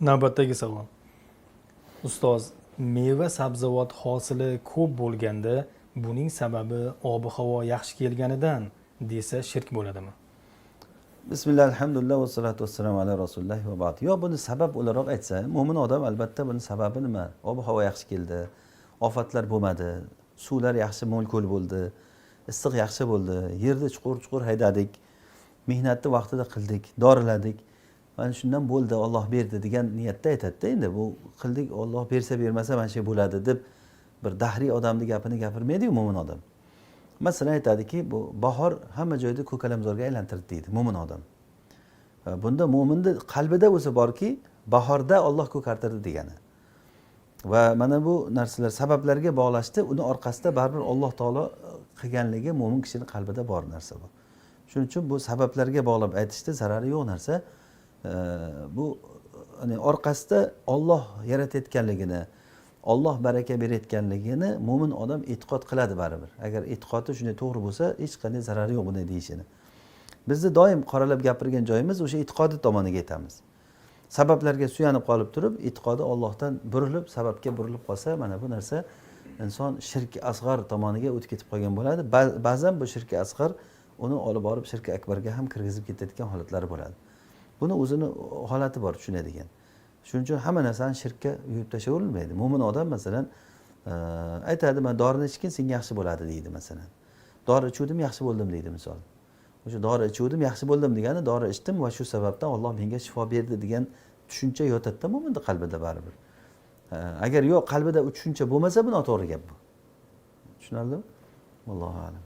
Navbatdagi savol. Ustoz, meva sabzavot hosili ko'p bo'lganda buning sababi ob-havo yaxshi kelganidan desa shirk bo'ladimi? Bismillah, alhamdulillah, vassalatu vassalamu ala rasulilloh va ba'd. Yo, buni sabab o'laroq aytsa, mo'min odam albatta buni sababi nima? Ob havo yaxshi keldi, ofatlar bo'lmadi, suvlar yaxshi mo'l ko'l bo'ldi, issiq yaxshi bo'ldi, yerni chuqur chuqur haydadik, mehnatni vaqtida qildik, doriladik, mana shundan bo'ldi, Olloh berdi degan niyatda aytadida. Endi bu qildik, Olloh bersa bermasa mana shu bo'ladi deb bir dahriy odamni gapini gapirmaydiyu mo'min odam. Masalan, aytadiki, bu bahor hamma joyda ko'kalamzorga aylantirdi deydi mo'min odam. Bunda mo'minni qalbida o'zi borki, bahorda Olloh ko'kartirdi degani. Va mana bu narsalar sabablarga bog'lashdi, uni orqasida baribir Alloh taolo qilganligi mo'min kishini qalbida bor narsa bu. Shuning uchun bu sabablarga bog'lab aytishda zarari yo'q narsa. Bu hani orqasida Olloh yaratayotganligini, Olloh baraka berayotganligini mo'min odam e'tiqod qiladi baribir. Agar e'tiqodi shunday to'g'ri bo'lsa, hech qanday zarari yo'q bunday deyishini. Bizni doim qoralab gapirgan joyimiz o'sha e'tiqodi tomoniga aytamiz. Sabablarga suyanib qolib turib, e'tiqodi Ollohdan burilib, sababga burilib qolsa, mana bu narsa inson shirk asg'ar tomoniga o'tib ketib qolgan bo'ladi. Ba'zan bu shirki asg'ar uni olib borib shirki akbarga ham kirgizib ketadigan holatlari bo'ladi. Buni o'zini holati bor tushunadigan. Shuning uchun hamma narsani shirkka yuvib tashlayverilmaydi. Mo'min odam masalan aytadi, man dorini ichgin, senga yaxshi bo'ladi deydi masalan. Dori ichuvdim, yaxshi bo'ldim deydi misol. O'sha dori ichuvdim, yaxshi bo'ldim degani dori ichdim va shu sababdan Olloh menga shifo berdi degan tushuncha yotadida mo'minni qalbida baribir. Agar yo'q, qalbida u tushuncha bo'lmasa, bu noto'g'ri gap bu. Tushunarlimi? Allohu alam.